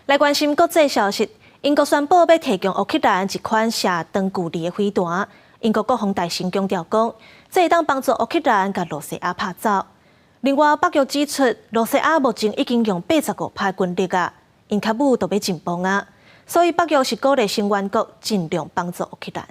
來關心國際消息，英國宣布欲提供烏克蘭一款射長距離的飛彈。英國國防大臣強調講，這會當幫助烏克蘭共羅西亞拍走。另外，北約指出，羅西亞目前已經用85趴軍力啊，𪜶較久都欲緊繃啊，所以北約是鼓勵成員國盡量幫助烏克蘭。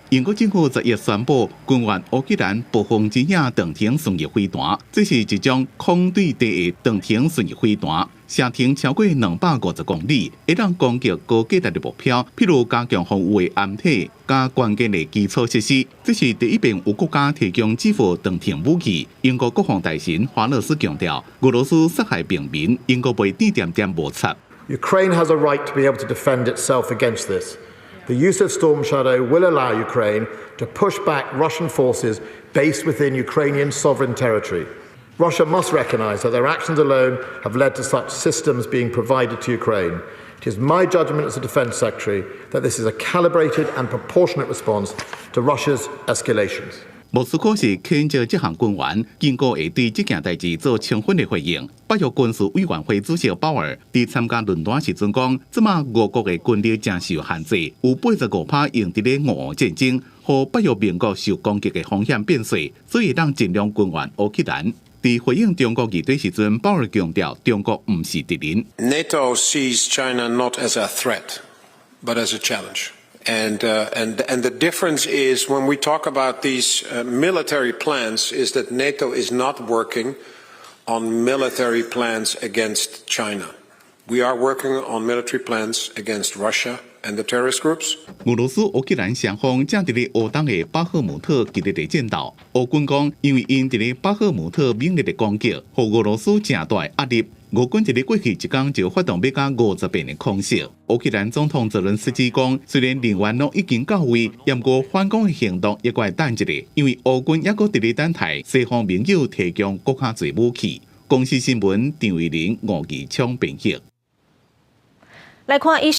英國政府昨日宣布軍援烏克蘭暴風之影長程巡弋飛彈，這是一種空對地的長程巡弋飛彈，射程超過250公里，會當攻擊高價值的目標，譬如加強防禦的掩體、佮關鍵的基礎設施。這是第一遍有國家提供這副長程武器。英國國防大臣華勒斯強調，俄羅斯殺害平民，英國袂恬恬無插。 Ukraine has a right to be able to defend itself against this. The use of Storm Shadow will allow Ukraine to push back Russian forces based within Ukrainian sovereign territory. Russia must recognize that their actions alone have led to such systems being provided to Ukraine. It is my judgment as a Defence Secretary that this is a calibrated and proportionate response to Russia's escalations. 莫斯科是譴責這項軍援，警告會對這件代誌做充分的回應。北約軍事委員會主席鮑爾佇參加論壇時陣講，這馬俄國的軍力誠受限制，有85趴用佇咧俄烏戰爭，予北約盟國受攻擊的風險變細，所以當盡量軍援烏克蘭。佇回應中國議題時陣，鮑爾強調，中國毋是敵人。 NATO sees China not as a threat, but as a challenge. And the difference is when we talk about these military plans is that NATO is not working on military plans against China. We are working on military plans against Russia and the terrorist groups. 俄羅斯烏克蘭雙方正佇咧烏東的巴赫姆特激烈的戰鬥。烏軍講，因為𪜶佇咧巴赫姆特猛烈的攻擊，予俄羅斯誠大壓力。俄軍佇咧過去一工就發動欲加50遍的空襲。烏克蘭總統澤倫斯基講，雖然人員攏已經到位，毋過反攻的行動猶閣愛等一下，因為烏軍猶閣佇咧等待西方盟友提供閣較濟武器。公視新聞張偉林、吳義昌編譯。來看以。